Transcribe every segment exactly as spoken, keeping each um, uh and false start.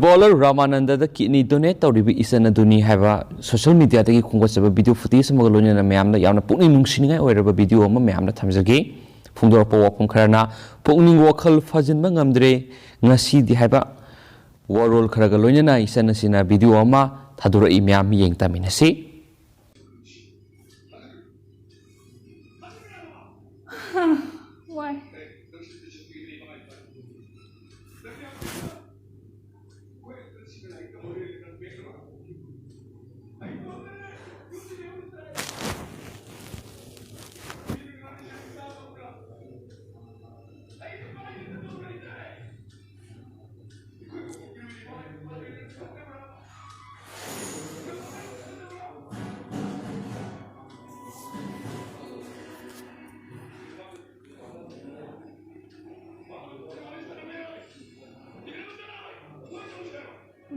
Scholar ꯔꯥꯃꯥꯅꯟꯗꯗ kidney donate ꯇꯧꯔꯤꯕ ꯏꯆꯟ ꯑꯗꯨꯅꯤ ꯍꯥꯏꯕ social mediaꯗꯒꯤ ꯈꯣꯝꯒꯠꯆꯕ video footage ꯑꯃꯒ ꯂꯣꯏꯅꯅ ꯃꯌꯥꯝꯗ ꯌꯥꯝꯅ ꯄꯨꯛꯅꯤꯡ ꯅꯨꯡꯁꯤꯅꯤꯡꯉꯥꯏ ꯑꯣꯏꯔꯕ video ꯑꯃ ꯃꯌꯥꯝꯗ ꯊꯝꯖꯒꯦ꯫ ꯐꯣꯡꯗꯣꯔꯛꯄ ꯋꯥꯐꯝ ꯈꯔꯅ ꯄꯨꯛꯅꯤꯡ ꯋꯥꯈꯜ ꯐꯥꯖꯤꯟꯕ ꯉꯝꯗ꯭ꯔꯦ ꯉꯁꯤꯗꯤ ꯍꯥꯏꯕ ꯋꯥꯔꯣꯜ ꯈꯔꯒ ꯂꯣꯏꯅꯅ ꯏꯆꯟ ꯑꯁꯤꯅ video ꯑꯃ ꯊꯥꯗꯣꯔꯛꯏ, ꯃꯌꯥꯝ ꯌꯦꯡ ꯇꯥꯃꯤꯟꯅꯁꯤ꯫ ꯋꯥꯏ꯫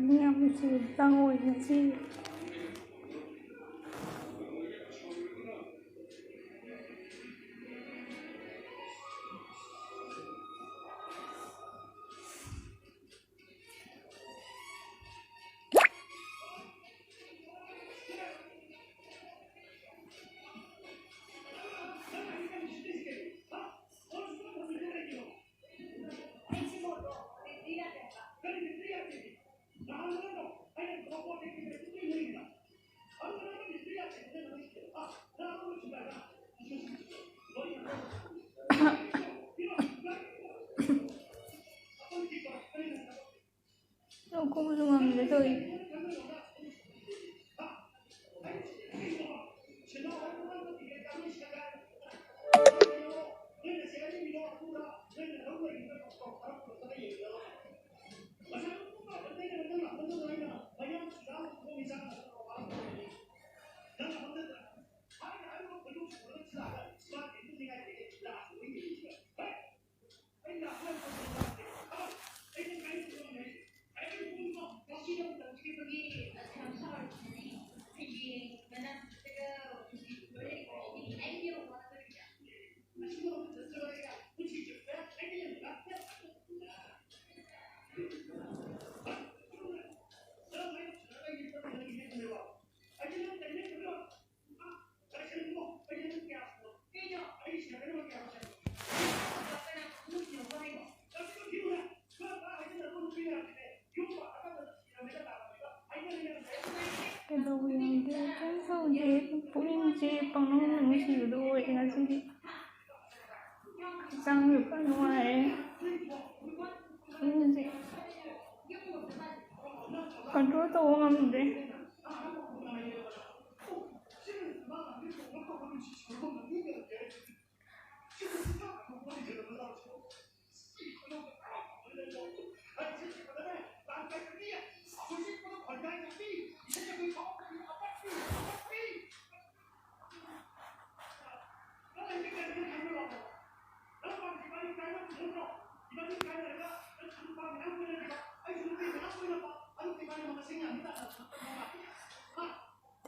ꯃꯌꯥꯝꯁꯨ ꯇꯪ ꯑꯣꯏꯅ ꯁꯤ꯫ ꯂꯣꯛ ꯈꯨꯕꯁꯨ ꯉꯝꯗ꯭ꯔꯦ ꯇꯧꯔꯤꯁꯦ꯫ ꯌꯦꯡꯗꯦ, ꯀꯩꯝ ꯇꯧꯗꯦ꯫ ꯄꯨꯛꯅꯤꯡꯁꯦ ꯄꯪꯅꯨꯡ ꯅꯨꯡꯁꯤꯕꯗꯣ ꯑꯣꯏ ꯉꯁꯤꯗꯤ꯫ ꯍꯛꯆꯥꯡꯁꯨ ꯈꯔ ꯅꯨꯡꯉꯥꯏꯔꯦ꯫ ꯄꯨꯛꯅꯤꯡꯁꯦ control ꯇꯧꯕ ꯉꯝꯗ꯭ꯔꯦ꯫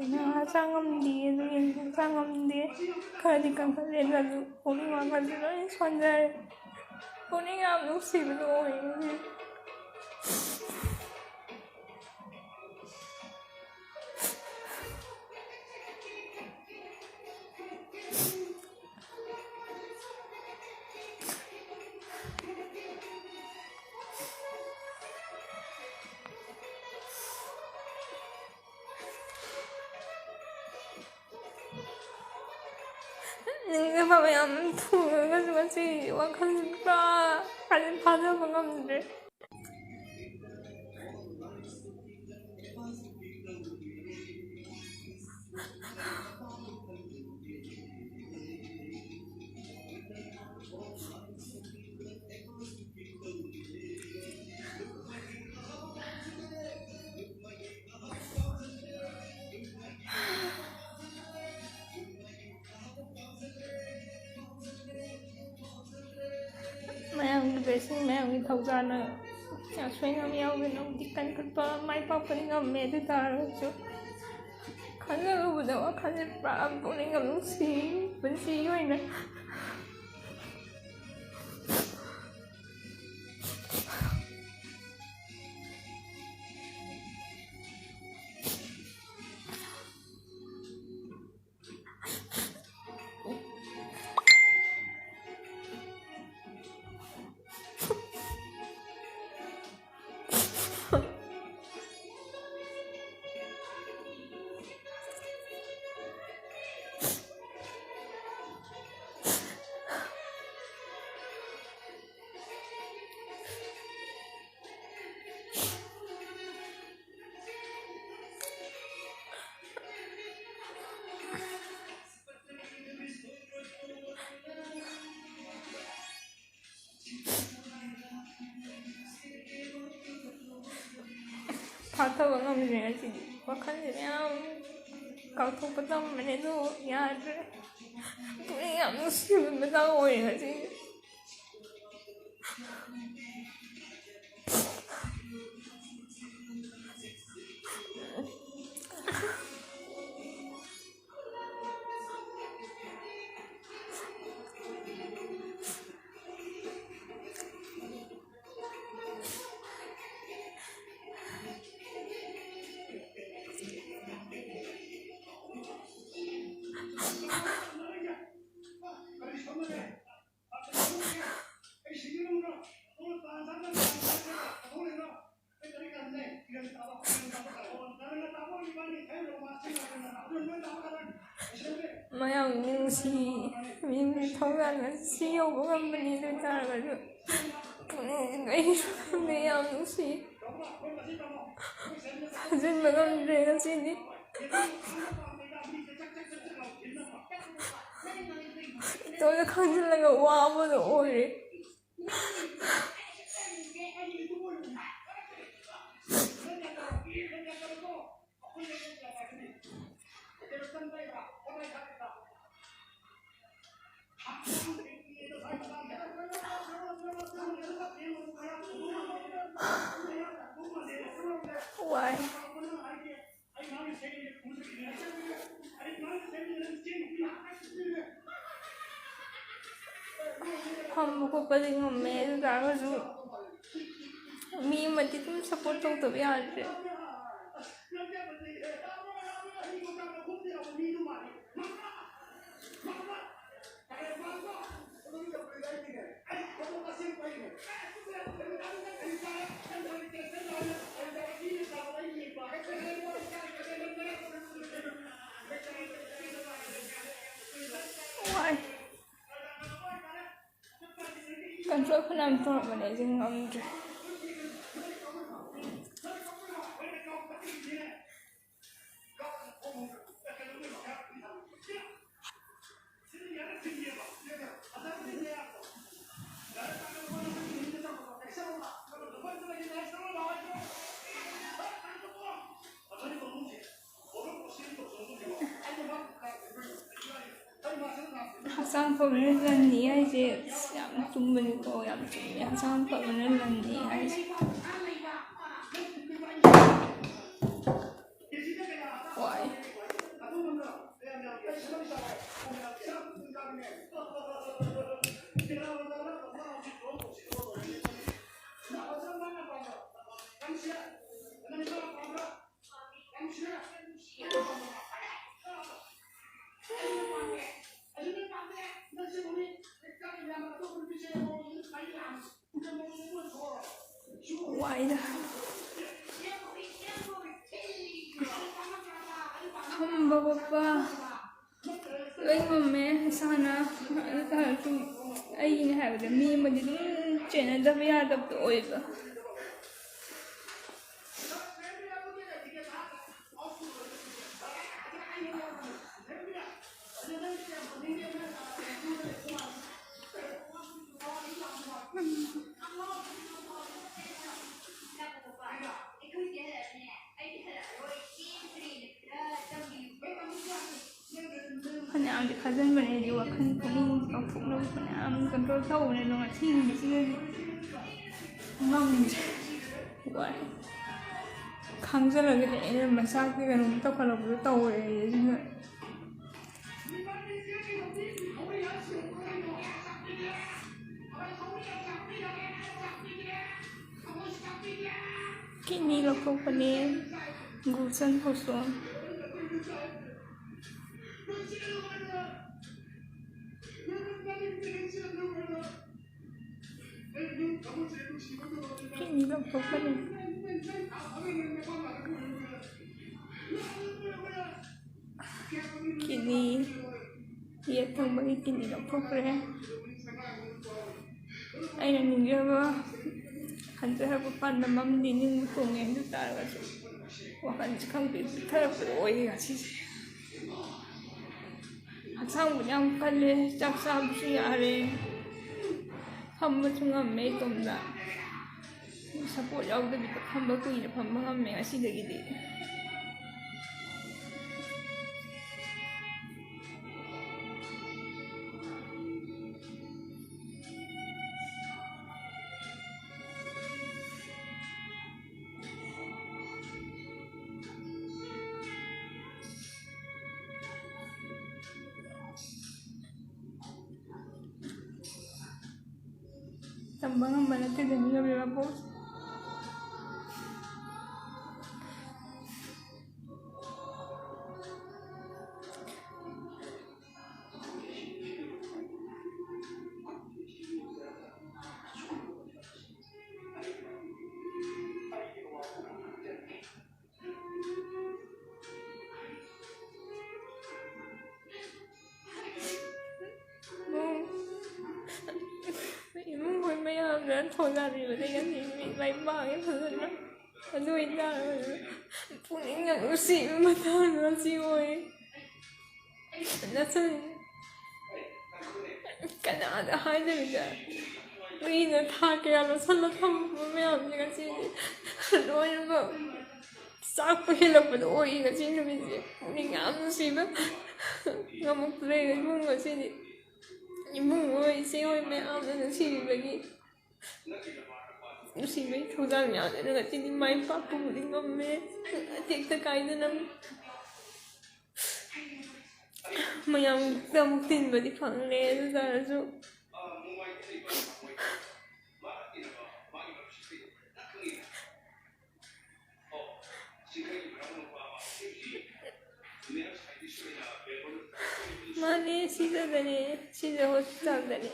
ꯑꯗꯨꯅ ꯍꯛꯆꯥꯡ ꯉꯝꯗꯦ, ꯑꯗꯨꯒꯤ ꯍꯛꯆꯥꯡ ꯉꯝꯗꯦ꯫ ꯈꯔꯗꯤ ꯀꯟꯈꯠꯂꯦ, ꯑꯗꯨ ꯄꯨꯛꯅꯤꯡ ꯋꯥꯈꯜꯁꯨ ꯂꯣꯏ ꯁꯣꯟꯊꯔꯦ꯫ ꯄꯨꯛꯅꯤꯡ ꯌꯥꯝ ꯅꯨꯡꯁꯤꯕꯗꯣ ꯑꯣꯏꯌꯦ ꯉꯁꯤꯗꯤ꯫ ꯅꯤꯡꯁꯤꯡꯕ ꯃꯌꯥꯝ ꯊꯨꯡꯉꯒꯁꯨ ꯉꯁꯤ ꯋꯥꯈꯜ ꯄꯨꯔꯥ ꯀꯔꯤꯝ ꯐꯥꯊꯕ ꯉꯝꯗ꯭ꯔꯦ꯫ ꯃꯌꯥꯝꯒꯤ blessing, ꯃꯌꯥꯝꯒꯤ ꯊꯧꯖꯥꯜꯅ ꯑꯁꯣꯏ ꯑꯉꯥꯝ ꯌꯥꯎꯗꯅꯕꯨꯗꯤ ꯀꯟꯈꯠꯄ, ꯃꯥꯏ ꯄꯥꯛꯄꯗꯤ ꯉꯝꯃꯦ꯫ ꯑꯗꯨ ꯇꯥꯔꯒꯁꯨ ꯈꯜꯂꯨꯕꯗ ꯋꯥꯈꯜꯁꯦ ꯄꯨꯔꯥ ꯄꯨꯛꯅꯤꯡ ꯌꯥꯝ ꯅꯨꯡꯁꯤ, ꯄꯨꯟꯁꯤꯒꯤ ꯑꯣꯏꯅ꯫ ꯐꯥꯊꯕ ꯉꯝꯗ꯭ꯔꯦ ꯉꯁꯤꯗꯤ꯫ ꯋꯥꯈꯜꯁꯦ ꯃꯌꯥꯝ ꯀꯥꯎꯊꯣꯛꯄ ꯇꯝꯕꯅꯦ, ꯑꯗꯣ ꯌꯥꯗ꯭ꯔꯦ꯫ ꯄꯨꯛꯅꯤꯡ ꯌꯥꯝ ꯅꯨꯡꯁꯤꯕ ꯃꯇꯥꯡ ꯑꯣꯏꯔꯦ ꯉꯁꯤꯗꯤ꯫ ꯃꯌꯥꯝ ꯅꯨꯡꯁꯤ, ꯃꯤ ꯊꯧꯖꯥꯜꯅ ꯁꯤ ꯌꯧꯕ ꯉꯝꯕꯅꯤ꯫ ꯑꯗꯨ ꯑꯣꯏ ꯇꯥꯔꯒꯁꯨ ꯄꯨꯛꯅꯤꯡ ꯀꯩꯁꯨ ꯈꯪꯗꯦ, ꯌꯥꯝ ꯅꯨꯡꯁꯤ꯫ ꯊꯥꯖꯤꯟꯕ ꯉꯝꯗ꯭ꯔꯦ ꯉꯁꯤꯗꯤ꯫ ꯏꯇꯣꯝꯇ ꯈꯪꯖꯤꯜꯂꯒ ꯋꯥꯕꯗꯣ ꯑꯣꯏꯔꯦ꯫ ꯋꯥꯏ꯫ ꯐꯝꯕ ꯈꯣꯠꯄꯗꯤ ꯉꯝꯃꯦ, ꯑꯗꯨ ꯇꯥꯔꯒꯁꯨ ꯃꯤ ꯑꯃꯗꯤ ꯑꯗꯨꯝ ꯁꯞꯄꯣꯔꯠ ꯇꯧꯗꯕ ꯌꯥꯗ꯭ꯔꯦ꯫ ꯋꯥꯏ꯫ ꯀꯟꯇ꯭ꯔꯣꯜ ꯐꯅꯌꯥꯝ ꯇꯧꯔꯝꯕꯅꯦ, ꯑꯩꯁꯦ ꯉꯝꯗ꯭ꯔꯦ꯫ ꯍꯛꯆꯥꯡ ꯐꯕꯅ ꯂꯟꯅꯤ ꯍꯥꯏꯁꯦ ꯑꯁ ꯌꯥꯝ ꯆꯨꯝꯕꯅꯤꯀꯣ, ꯌꯥꯝ ꯆꯨꯝꯃꯦ꯫ ꯍꯛꯆꯥꯡ ꯐꯕꯅ ꯂꯟꯅꯤ ꯍꯥꯏꯁꯦ꯫ ꯋꯥꯏ꯫ ꯋꯥꯏꯗ꯫ ꯐꯝꯕ ꯈꯣꯠꯄ ꯂꯣꯏ ꯉꯝꯃꯦ ꯏꯁꯥꯅ꯫ ꯑꯗꯨ ꯇꯥꯔꯁꯨ ꯑꯩꯅ ꯍꯥꯏꯕꯗ ꯃꯤ ꯑꯃꯗꯤ ꯑꯗꯨꯝ ꯆꯦꯟꯅꯗꯕ ꯌꯥꯗꯕꯗꯣ ꯑꯣꯏꯕ꯫ ꯐꯅꯌꯥꯝꯗꯤ ꯈꯟꯖꯤꯟꯕꯅꯦ ꯑꯩꯗꯤ, ꯋꯥꯈꯜ ꯄꯨꯛꯅꯤꯡ ꯆꯥꯎꯊꯣꯛꯅꯕ ꯐꯅꯌꯥꯝ control ꯇꯧꯕꯅꯦ, ꯑꯗꯣ ꯉꯁꯤ ꯅꯨꯃꯤꯠꯁꯤꯗꯗꯤ ꯉꯝꯗ꯭ꯔꯦ꯫ ꯋꯥꯏ꯫ ꯈꯥꯡꯖꯜꯂꯒ ꯍꯦꯟꯅ ꯃꯁꯥꯒꯤ ꯀꯩꯅꯣꯝ ꯇꯧꯈꯠꯂꯛꯄꯗꯣ ꯇꯧꯔꯦ ꯑꯩ꯫ ꯑꯗꯨꯅ kidney ꯂꯧꯊꯣꯛꯄꯅꯦ꯫ ꯒꯨꯜꯁꯟ ꯍꯣꯁꯣꯟ꯫ Kidney ꯂꯧꯊꯣꯛꯄꯅꯦ꯫ Kidney, ꯌꯦꯠ ꯊꯪꯕꯒꯤ kidney ꯂꯧꯊꯣꯛꯈ꯭ꯔꯦ꯫ ꯑꯩꯅ ꯅꯤꯡꯖꯕ ꯍꯟꯖꯔꯛꯄ ꯄꯥꯟꯗꯝ ꯑꯃꯗꯤ ꯅꯤꯡꯕ ꯊꯨꯡꯉꯦ, ꯑꯗꯨ ꯇꯥꯔꯒꯁꯨ ꯋꯥꯈꯜꯁꯦ ꯈꯪꯗꯦ ꯄꯤꯛꯊꯔꯛꯄꯗꯣ ꯑꯣꯏꯌꯦ ꯉꯁꯤꯁꯦ꯫ ꯍꯛꯆꯥꯡꯕꯨꯗꯤ ꯌꯥꯝ ꯀꯜꯂꯦ, ꯆꯥꯛ ꯆꯥꯕꯁꯨ ꯌꯥꯔꯦ, ꯐꯝꯕꯁꯨ ꯉꯝꯃꯦ ꯏꯇꯣꯝꯗ꯫ Support ꯌꯥꯎꯗꯕꯤꯗ ꯐꯝꯕ, ꯀꯨꯏꯅ ꯐꯝꯕ ꯉꯝꯃꯦ ꯉꯁꯤꯗꯒꯤꯗꯤ꯫ ꯇꯝꯕ ꯉꯝꯕ ꯅꯠꯇꯦꯗꯅ ꯌꯧꯔꯤꯕ ꯄꯣꯠꯁꯦ꯫ ꯏꯃꯨꯡ ꯃꯈꯣꯏ ꯃꯌꯥꯝꯅ ꯊꯧꯖꯥꯟꯕꯤꯕꯗꯒꯤ ꯉꯁꯤ ꯅꯨꯃꯤꯠ ꯃꯥꯏ ꯄꯥꯛꯑꯦ ꯐꯖꯅ꯫ ꯑꯗꯨ ꯑꯣꯏꯇꯥꯔꯒꯁꯨ ꯄꯨꯛꯅꯤꯡ ꯌꯥꯝ ꯅꯨꯡꯁꯤꯕ ꯃꯇꯥꯡꯗꯣ ꯉꯁꯤ ꯑꯣꯏ꯫ ꯅꯆꯟ ꯀꯅꯥꯗ ꯍꯥꯏꯗꯕꯤꯗ ꯀꯨꯏꯅ ꯊꯥ ꯀꯌꯥ ꯂꯣꯠꯁꯜꯂ ꯊꯝꯕ ꯃꯌꯥꯝꯁꯦ ꯉꯁꯤꯗꯤ ꯂꯣꯏꯅꯃꯛ ꯆꯥꯛꯄ ꯍꯦꯜꯂꯛꯄꯗꯣ ꯑꯣꯏ꯫ ꯉꯁꯤ ꯅꯨꯃꯤꯠꯁꯦ ꯄꯨꯛꯅꯤꯡ ꯌꯥꯝ ꯅꯨꯡꯁꯤꯕ ꯉꯝꯃꯛꯇ꯭ꯔꯦ ꯏꯃꯨꯡ ꯉꯁꯤꯗꯤ꯫ ꯏꯃꯨꯡ ꯍꯣꯏ, ꯏꯆꯦ ꯍꯣꯏ ꯃꯌꯥꯝꯅ ꯅꯨꯡꯁꯤꯕꯤꯕꯒꯤ ꯅꯨꯡꯁꯤꯕꯒꯤ ꯊꯧꯖꯥꯜ ꯃꯌꯥꯝꯗꯨꯅ ꯉꯁꯤꯗꯤ ꯃꯥꯏ ꯄꯥꯛꯄꯕꯨꯗꯤ ꯉꯝꯃꯦ꯫ ꯑꯇꯦꯛꯇ ꯀꯥꯏꯗꯅ ꯃꯌꯥꯝꯗ ꯑꯃꯨꯛ ꯇꯤꯟꯕꯗꯤ ꯐꯪꯂꯦ꯫ ꯑꯗꯨ ꯇꯥꯔꯁꯨ ꯃꯥꯅꯦ, ꯁꯤꯗꯅꯦ, ꯁꯤꯗ ꯍꯣꯁꯄꯤꯇꯥꯜꯗꯅꯦ꯫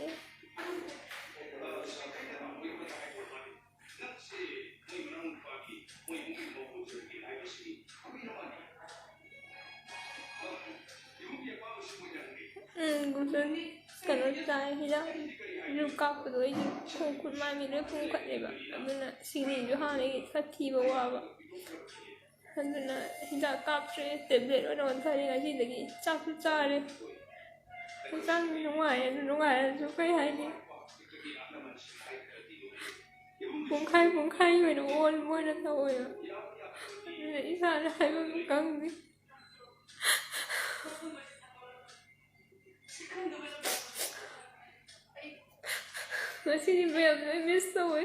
ꯎꯝ, ꯒꯨꯂꯤ ꯀꯩꯅꯣ ꯆꯥꯏ, ꯍꯤꯗꯥꯛ ꯗ꯭ꯔꯤꯞ ꯀꯥꯞꯄꯗꯣ ꯑꯩꯁꯨ ꯈꯣꯡ ꯈꯨꯠ ꯃꯥꯏ ꯃꯤꯠ ꯂꯣꯏ ꯄꯨꯝꯈꯠꯂꯦꯕ꯫ ꯑꯗꯨꯅ ꯁꯤꯅꯤꯁꯨ ꯍꯥꯟꯅꯒꯤ ꯈꯔ ꯊꯤꯕ ꯋꯥꯕ꯫ ꯑꯗꯨꯅ ꯍꯤꯗꯥꯛ ꯀꯥꯞꯇ꯭ꯔꯦ, ꯇꯦꯕ꯭ꯂꯦꯠ ꯑꯣꯏꯅ ꯑꯣꯟꯊꯔꯦ ꯉꯁꯤꯗꯒꯤ꯫ ꯆꯥꯛꯁꯨ ꯆꯥꯔꯦ꯫ ꯍꯛꯆꯥꯡ ꯅꯨꯡꯉꯥꯏ, ꯑꯗꯨ ꯅꯨꯡꯉꯥꯏꯔꯁꯨ ꯀꯩ ꯍꯥꯏꯅꯤ, ꯄꯨꯡꯈꯥꯏ ꯄꯨꯡꯈꯥꯏ ꯑꯣꯏꯅ ꯑꯣꯟꯕ ꯑꯣꯏꯅ ꯇꯧꯋꯦꯕ꯫ ꯑꯗꯨꯅ ꯏꯁꯥꯁꯦ ꯍꯥꯏꯕ ꯈꯪꯗꯦ꯫ ꯉꯁꯤꯗꯤ ꯃꯌꯥꯝ ꯂꯣꯏ ꯃꯤꯁ ꯇꯧꯋꯦ꯫